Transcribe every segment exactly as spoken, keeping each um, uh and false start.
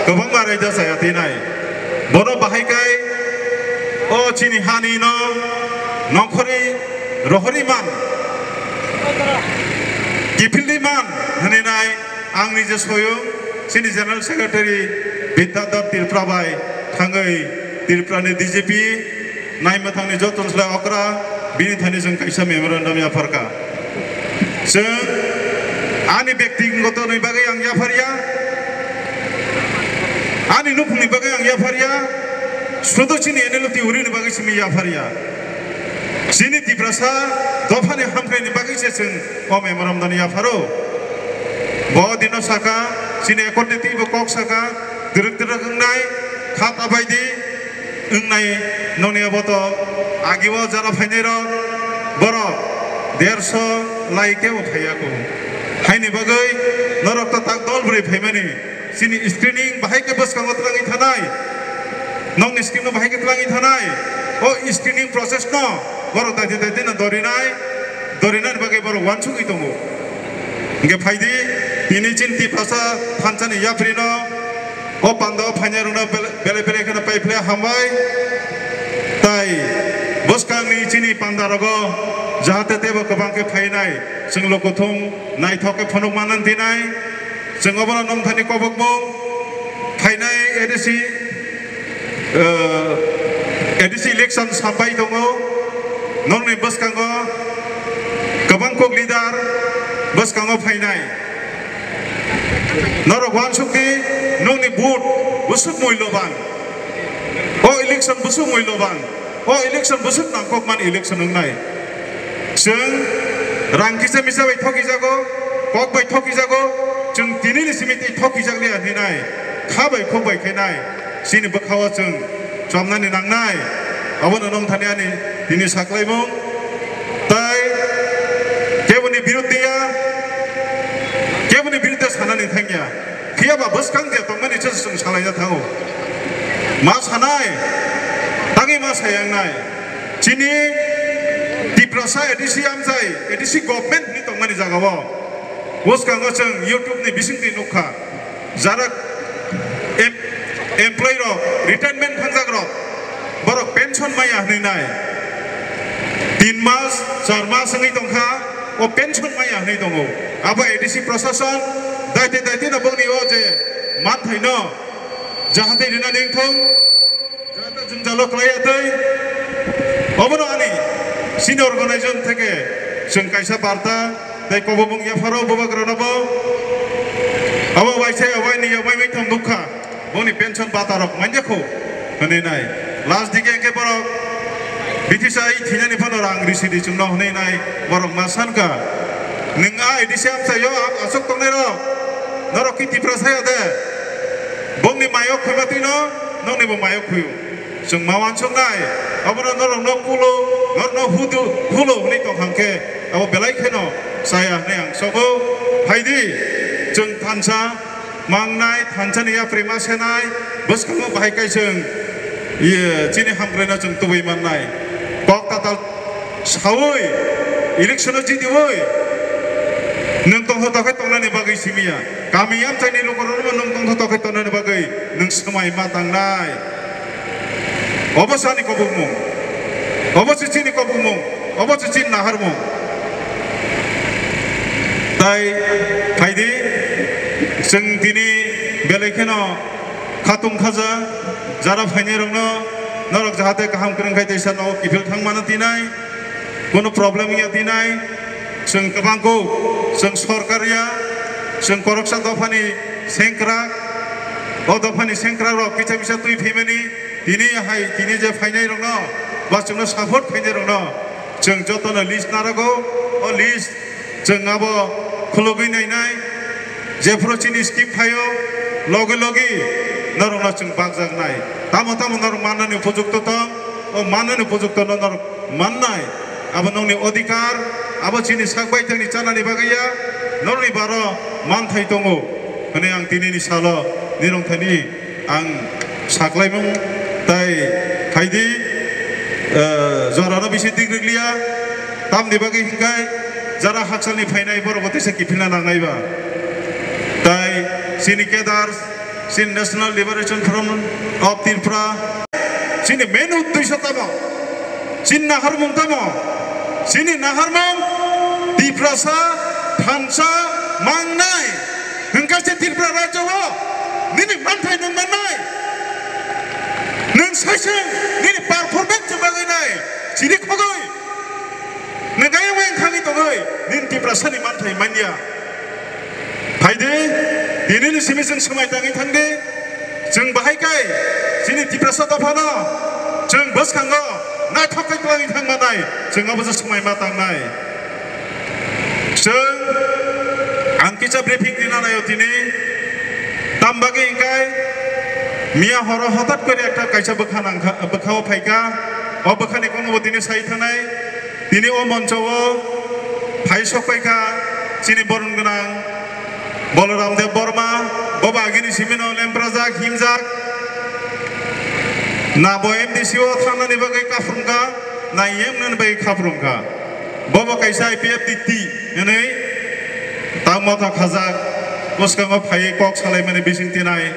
Kwbangma raida chaya twi nai. Bono bahai kai o chini hani no nongkhorwi rohorwi man, kiphilwi man hwnwi nai ang nije soyung chini General Secretary Bidyadhar Tripura bai thangwi Tripura ni D G P naima thangni joto slai okra bini thani chwng kaisa memorandum yapharkha. Chwng ani byaktigoto ni bagwi ang yapharya, ani nukhungni bagwi ang yapharya, sudu chini N L T uri ni bagwi simi yapharya. Chini Tiprasa dophani hamkrai ni bagwi se chwng o memorandum yapharo. Bo dino saka, chini accord ni twi bo kok saka, twrwk twrwk wngnai, kha ta bai di, wngnai nokni abo to agi o jara phainai rok borok derso lai kebo phaiya ko. Haini bagwi norok to tak dol bwrwi phaimani chini screening bahai khe bwskango twlangwi thanai, nokni screen no bahai khe twlangwi thanai, o screening process no borok daidi daidi no dorinai, dorinani bagwi borok uansugwi tongo. Hingke phaidi tini chini Tiprasa thansa ni yapri no O panda o phainai rok no bele, bele, bele kheno pai phle hambai. Tai bwskang ni chini panda rogo jahate tebo kwbang khe phainai, chwng lo kuthum naithok khe phunuk manani tinai. Chwng obono nongthani kobokmung phainai A D C, eh, A D C election sampai tongo. Nongni bwskango kwbang kok leader bwskango phainai. Norok uansuk di, nokni vote bwswk muiloban. O election bwswk muiloban. O election bwswk nangkok man election wngnai. Chwng rang kisa misa bai thokijago, kok bai thokijago, chwng tini ni simi tei thokijak liya hinwi nai, kha bai khuk bai khe nai. Chini bwkha o chwng chomnani nangnai, abono nongthani ani tini saklaimung. Tai keboni biruddhiya, keboni biruddhe sanani thangya. Phiya ba bwskang je tongmani se chwng salaina thango. Ma sanai, tangwi ma sayangnai. Chini Tiprasa A D C amchai, A D C government ni tongmani jagao. Bwskango chwng YouTube ni bisingtwi nukha. Jara em-, employee rok, retirement thangjak rok, borok pension maya hwnwi nai. Tin mas, char mas wngwi tongkha, o pension maya hwnwi tongo. Abo A D C prosason, daite daite no bongni o je manthai no, jahate rina nengthong, jahate jwngjalo klaiya tei, obono ani senior organization theke chwng kaisa barta, Tei kobomung yapharo bubagrano bo abo waisa ya waini ya waimai thang nukha, boni pension bata rok manya kho hwnwi nai. Last dike hwnkhe borok bithisa i thinani phano rang risi di chwngno hwnwi nai borok ma sankha. Nwng a idisi amchaio a-, aswk tongnai rok, norok ki Tiprasa ya de? Bongni mayok khoima twino nokni bo mayok khoio. Chwng ma uansuknai, abono norokno kulo, norokno hudu, hulo hwnwi tongkha hwnkhe, abo belai kheno chaya hwnwi ang sabo. Phaidi, chwng thansa mangnai, thansani yapri ma senai, bwskango bahai kai chwng, iye, chini hamkraino chwng tubui mannai. Kok tatal saui, election-o jitiui, nwng tongtho tokhe tongnani bagwi simiya. Kami amchaini lukurokno nwng tongtho tokhe tongnani bagwi nwng swmai ma tangnai. Obo chini kobokmung. Obo se chini kobokmung. Obo se chini naharmung. Tai phaidi, chwng tini belai kheno khatung khaja, jara phainairokno norok jahate kaham kwrwng khai teisa nogo kiphil thangmano tinai, kono problem wngya tinai. Chwng kwbangkuk, chwng sorkar ya, chwng koroksa dophani sengkrak, o dophani sengkrakrok kisa misa twi phaimani, tini hai, tini je phainairokno, ba chwngno support khainairokno, chwng jotono list narago, o list chwng abo khulugwi nainai, jephuru chini scheme phaio, logi logi norokno chwng bakjaknai. Tamo tamo norok mannani upojukto tong, o mannani upojuktono norok mannai, abo nokni odhikar, abo chini sak baithangni chanani bagwi ya, norokni baro manthai tongo hwnwi ang tinini salo nirok thani ang saklaimung tai phaidi, eh, jorano bisi dik rikliya, tamni bagwi hinkhai jara hakchalni phainai borokbo teisa kiphilna nangnai ba. Tai chini kedar Chini National Liberation Front of Tripura, chini main uddesho tamo, chini naharmung tamo, chini naharmung Tiprasa thansa mangnai, hwnkhe se Tripura rajyo o nini manthai nwng mannai, nwng saisung nini performance bagwi nai, chini khogwi. Nang kaya weng thangwi tongwi, nin Tiprasani manthai manya. Phaidi, tinini simi chwng swmai tangwi thangdi. Chwng bahai kai, chini Tiprasa dophano, chwng bwskango naithok khe twlangwi thangmanai, chwng abo se swmai ma tangnai. Chwng, ang kisa briefing rina naio tini. Tam bagwi hwnkhe, miya horo hotat kori ekta kaisa bwkha nangkha, bwkhao phaikha. O bwkhani kono bo tini sai thanai. Tini o moncho o phai sok paikha chini boron gwnang Balaram Deb Borma, bo bagini simino lemprajak, himjak. Na bo M D C o thangnani bagwi kaphrungkha, na E M nani bagwi kaphrungkha. Bo bo kaisa I P F T T hwnwi tamo ta khajak, bwskango phaiwi kok salaimani bising tinai.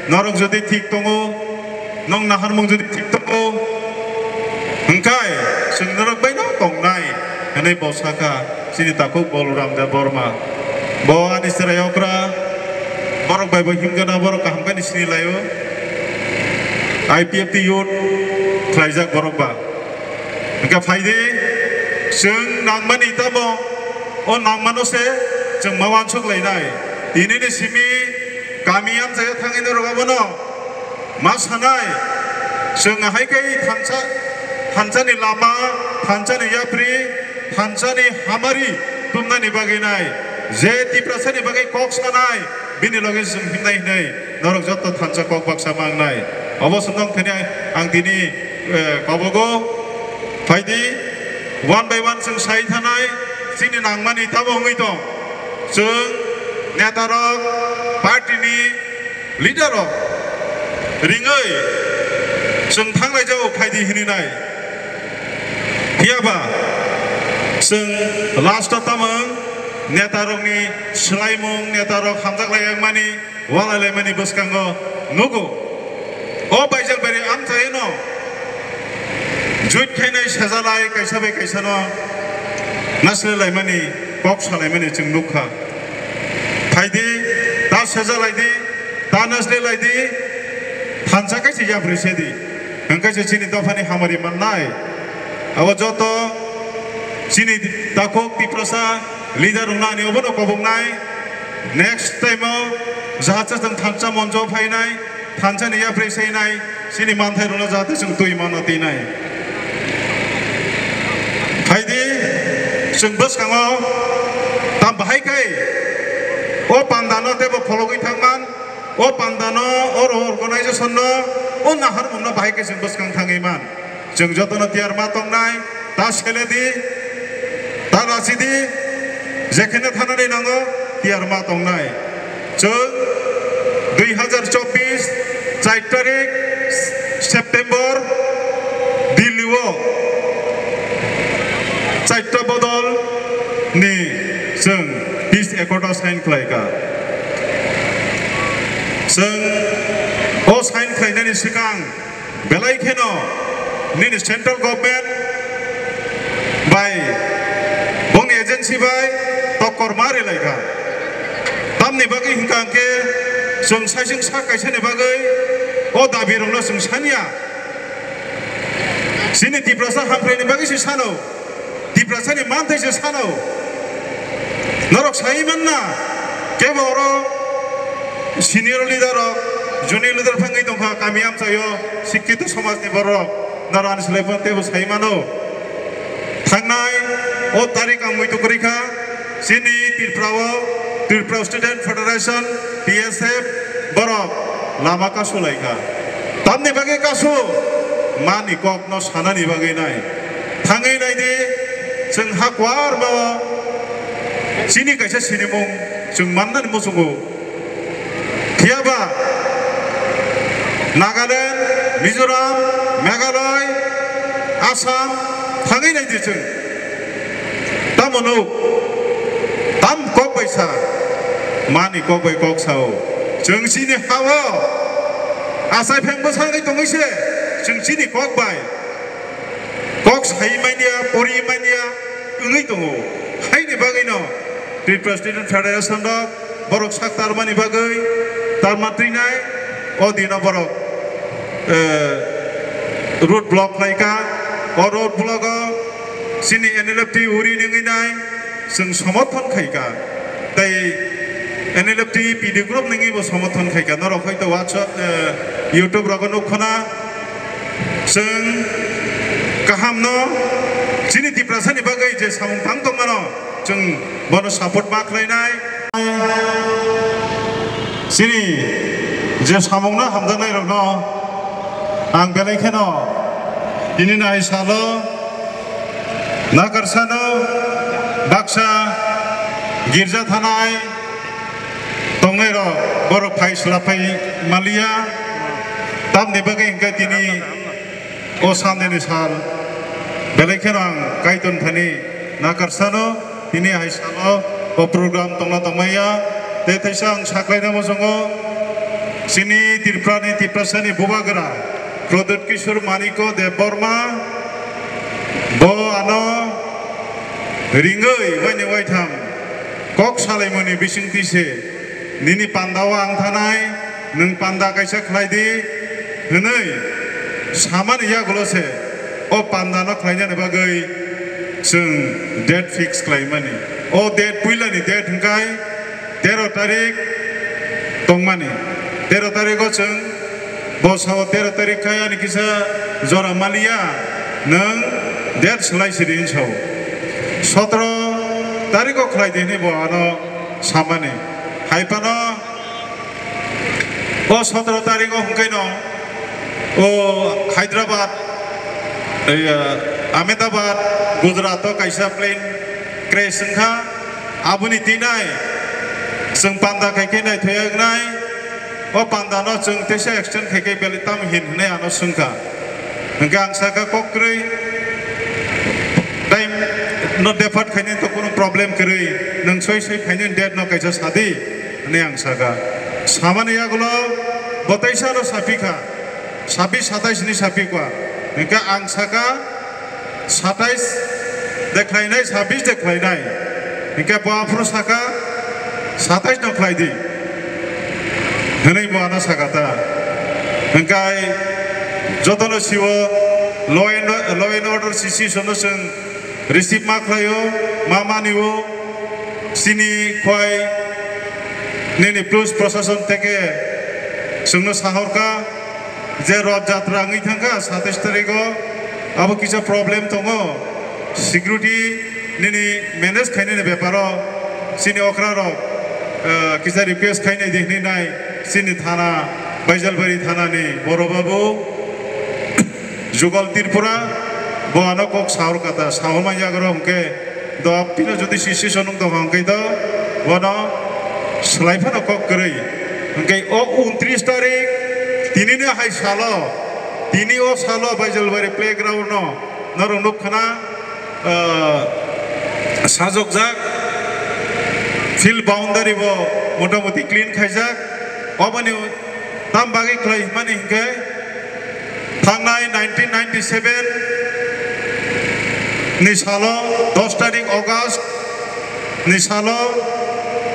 Norok jodi thik tongo, Nwng naharmung jodi thik tongo, hwnkhe chwng norok baino tongnai, hwnwi bo sakha chini takhuk Balaram Deb Borma. Bo ani chwrai okra, borok bai bo himgana, borok kaham khe ni sini laio. I P F T youth khlaijak borok ba. Hwnkhe phaidi, chwng nangmani tamo, o nangmano se chwng ma uansuk lainai. Tinini simi kami amchaio thangwi norok abono ma sanai, chwng hai khe thansa, thansani lama, thansani yapri, thansani hamari tumnani bagwi nai. Je Tiprasani bagwi kok sanai, bini loge chwng himnai hinwi norok joto thansa kok baksa mangnai. Obo swngnok thani ang tini, eh, kobogo phaidi, one by one chwng sai thanai, chini nangmani tamo wngwi tong. Chwng netarok, party ni leader rok ringwi chwng thanglai jago phaidi hininai. Phiyaba chwng last o tamung netarokni swlaimung, netarok hamjaklai yakmani, walai laimani bwskango nugo. O baijak bari amchaino juit khainai sejalai kaisa bai kaisano naisle laimani, kok salaimani chwng nukha. Phaidi, ta sejalaidi, ta naisle laidi, thansa kaisa yapri sedi. Hwnkhe se chini dophani hamari mannai. Abo joto chini takhuk Tiprasa leader rokno ani obono koboknai. Next time o jahatse chwng thansa monjo phainai, thansa ni yapri sainai, chini manthai rokno jahatse chwng twi mano tinai. Phaidi chwng bwskango tam bahai kai o pandano teibo phologwi thangman. O pandano, o organization no, o naharmung no bahai khe chwng bwskang thangwi man. Chwng jotono tiyar ma tongnai, ta seledi, ta rachidi, jekheno thanani nango, tiyar ma tongnai. Chwng dui hazar chobbish, char tarik September, Delhi o, Chaita bodol ni chwng peace accord o sign khlai kha. Chwng o sign khlainani swkang belai kheno nini central government bai bongni agency bai tokkor ma rilai kha. Tamni bagwi hwnkha hwnkhe chwng saisung sak kaisani bagwi o dabi rokno chwng saniya. Chini Tiprasa hamkraini bagwi se sano. Tiprasani manthai se sano. Norok sai manna, kebo oro senior leader rok, junior leader phangwi tongkha kami amchaio, sikkito somajni borok, norok ani slai phano teibo sai mano. Thangnai o tarik ang muitu kwrwi kha, chini Tripura o Tripura Student Federation, T S F, borok lama kasu lai kha. Tamni bagwi kasu, mani kokno sanani bagwi nai. Thangwi naidi, chwng ha kuarma o chini kaisa sinimung chwng mannani muchungo. Phiyaba Nagaland, Mizoram, Meghalaya, Assam thangwi naidi chwng. Tamo nuk, tam kok bai sa, mani kok bai kok sao. Chwng chini ha-o achai pheng bwsangwi tongwi se chwng chini kok bai kok sai manya, pori manya wngwi tongo. Haini bagwino Tripura Student Federation rok borok sak tarmani bagwi tarma twinai o dino borok, eh, road block khlaika. O road block o chini N L F T uri nungwi nai chwng somorthon khaika. Tei N L F T P D group nungwi bo somorthon khaika. Norok hoito WhatsApp, eh, YouTube rogo nukkhona. Chwng kahamno chini Tiprasani bagwi je samung tang tongmano chwng bono support ma khlainai. Chini je samungno hamjaknairokno ang belai kheno tini nai salo nakarsano baksa girja thanai tongnairok borok phai swlaphai maliya, tamni bagwi hwnkhe tini o Sunday ni sal belai kheno ang Kaitor thani nakarsano tini hai salo o program tongna tongmaya. Tei teisa ang saklaina muchungo chini Tripura ni Tiprasa ni bubagra Pradyut Kishore Maniko Debbarma bo ano ringwi waini waitham kok salaimani bisingtwi se nini pandao ang thanai, nwng panda kaisa khlai di hwnwi samani yagulo se o pandano khlainani bagwi chwng date fix khlaimani. O date puilani date hwnkhe tero tarik tongmani. Tero tariko chwng bo sao tero tarik khai ani kisa jora maliya, nwng date swlai sidi hinwi sao. Sotro tariko khlai di hinwi bo ano samani. Hai phano o sotro tariko hwnkhe no o Hyderabad, ei, ah, Ahmedabad, Gujarat o kaisa plane crash wngkha. Aboni tinai chwng panda khai khe naithok wngnai. O panda no chwng teisa extend khai khe belai tam hin hwnwi ano swngkha. Hwnkhe ang sakha kok kwrwi time no depart khainani to kunu problem kwrwi, nwng soi soi phainani date no kaisa sadi hwnwi ang sakha. Samani yagulo bo teisa no sapikha, sabis satais ni sapikha. Hwnkhe ang sakha, satais de khlainai, sabis de khlainai. Hwnkhe bo aphuru sakha, satais no khlai di hwnwi bo ano sakha ta. Hwnkhe jotono siwo law and, law and order situation no chwng receive ma khlaio, ma manio, chini khwai nini police prosason theke chwngno sahorkha. Je Roth Jatra wngwi thangkha satais tariko, abo kisa problem tongo, security nini manage khainani beparo chini okrarok, eh, kisa request khainai di hwnwi nai chini thana, Baijalbari thanani boro babu Jugal Tripura bo ano kok sahorkha ta, sahorma yagra hwnkhe Do apni no jodi sisi sonung tong hwnkhe do bono swlai phano kok kwrwi. Hwnkhe o untris tarik tini ni hai salo, tini o salo Baijalbari playground no norok nukkhana, ah, sajokjak, field boundary bo motamoti clean khaijak. Oboni tam bagwi khlai hwnmani hwnkhe thangnai nineteen ninety-seven ni salo dos tarik August ni salo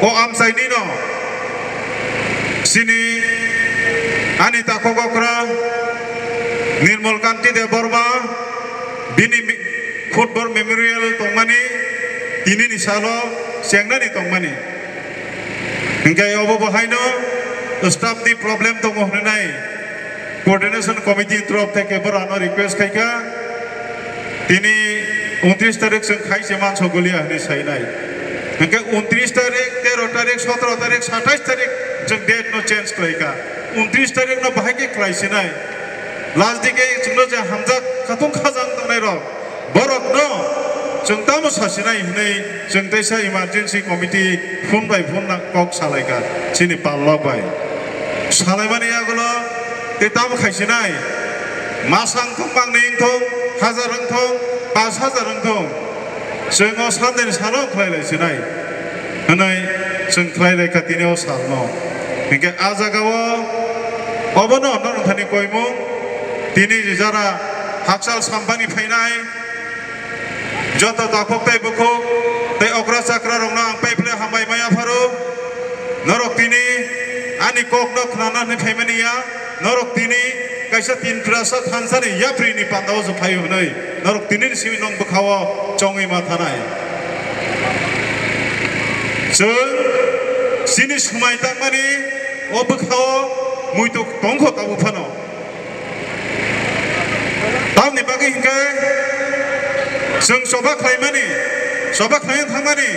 o amchaini no chini ani takhuk okra Nirmal Kanti Debbarma bini mi-, football memorial tongmani tini ni salo chengnani tongmani. Hwnkhe obo bo haino staff ni problem tongo hwnwi nai coordination committee ni torof theke borano request khaikha, tini untris tarik chwng khai se manso goliya hwnwi sainai. Hwnkhe untris tarik, tero tarik, sotro tarik, satais tarik chwng date no change khlaikha. Untris tarik no bahai khe khlai sinai. Last dike chwngno je hamjak khatung khajang tongnai rok, borokno chwng tamo sasinai hwnwi chwng teisa emergency committee phone bai phone na kok salaikha chini pallok bai. Salaimani yagulo tei tamo khaisinai, masang thung bangni wngthung, hajar wngthung, pas hajar wngthung, chwng o Sunday ni salo khlai lai sinai hwnwi chwng khlai lai kha tini o salno. Hinkhe a jagao obono norok thani koimung, tini jara hakchal sampani phainai, joto takhuk tei bukhuk tei okra chakra rokno ang paiphile hambai maya pharo. Norok tini ani kokno khnana hwnwi phaimani ya, norok tini kaisa Tiprasa thansani yapri ni pandao se phai hwnwi norok tini ni simi nong bwkhao chongwi ma thanai. Chwng chini swmai tangmani o bwkhao muitu tongkho tabuk phano. Tamni bagwi hinkhe chwng choba khlaimani, choba khlaina thangmani,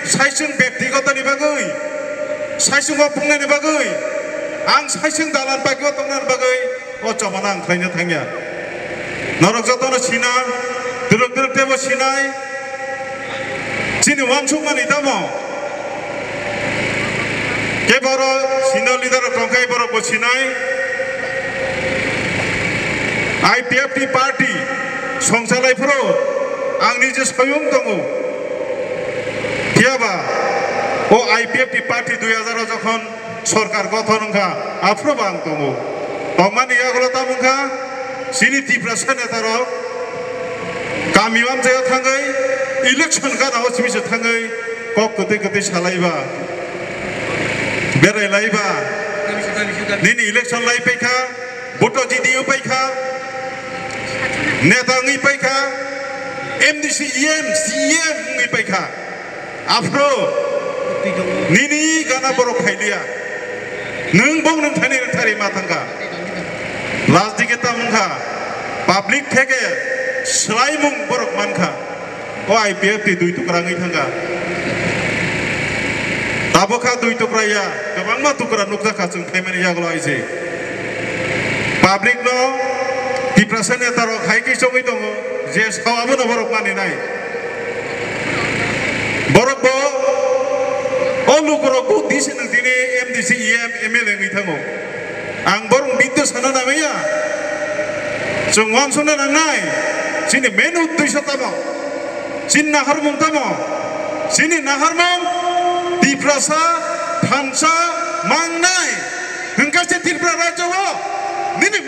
saichwng bektigotoni bagwi, saichwng o pungnani bagwi, ang saichwng dalan bagwi o tongnani bagwi o chobano ang khlaina thangya. Norok jotono sina, twrwk twrwk teibo sinai, chini uansukmani tamo? Kebo oro senior leader rok tongkha, borok bo sinai. I P F T party songchalai phuru ang nije soyung tongo. Phiyaba o I P F T party dui hazar o jokhon sorkar gothon wngkha, aphuru bo ang tongo. Tongmani yagulo tamo wngkha, chini Tiprasa neta rok kami amchaio thangwi, election gana o simi se thangwi kok kwtwi kwtwi salaiba, berai laiba. Nini election lai paikha, vote jidi paikha, neta wngwi paikha, M D C, E M, C E M wngwi paikha. Aphuru nini gana borok khailiya. Nwng bong nwng thani thari ma thangkha. Last dike tamo wngkha. Public theke swlaimung borok mankha. O I P F T dui tukra wngwi thangkha. Tabukha dui tukra ya. Kwbangma tukra nukjakha chwng phaimani yagulo aise. Public no Tiprasa neta rok hai khe chongwi tongo. Je sao abono borok maninai. Borok bo o lukurok bo D C nang tini M D C, E M, M L A wngwi thango. Ang borok biddo sana namaya. Chwng uansukna nangnai. Chini main uddesho tamo? Chini naharmung tamo? Chini naharmung Tiprasa thansa mangnai. Hwnkhe se Tripura rajyo o nini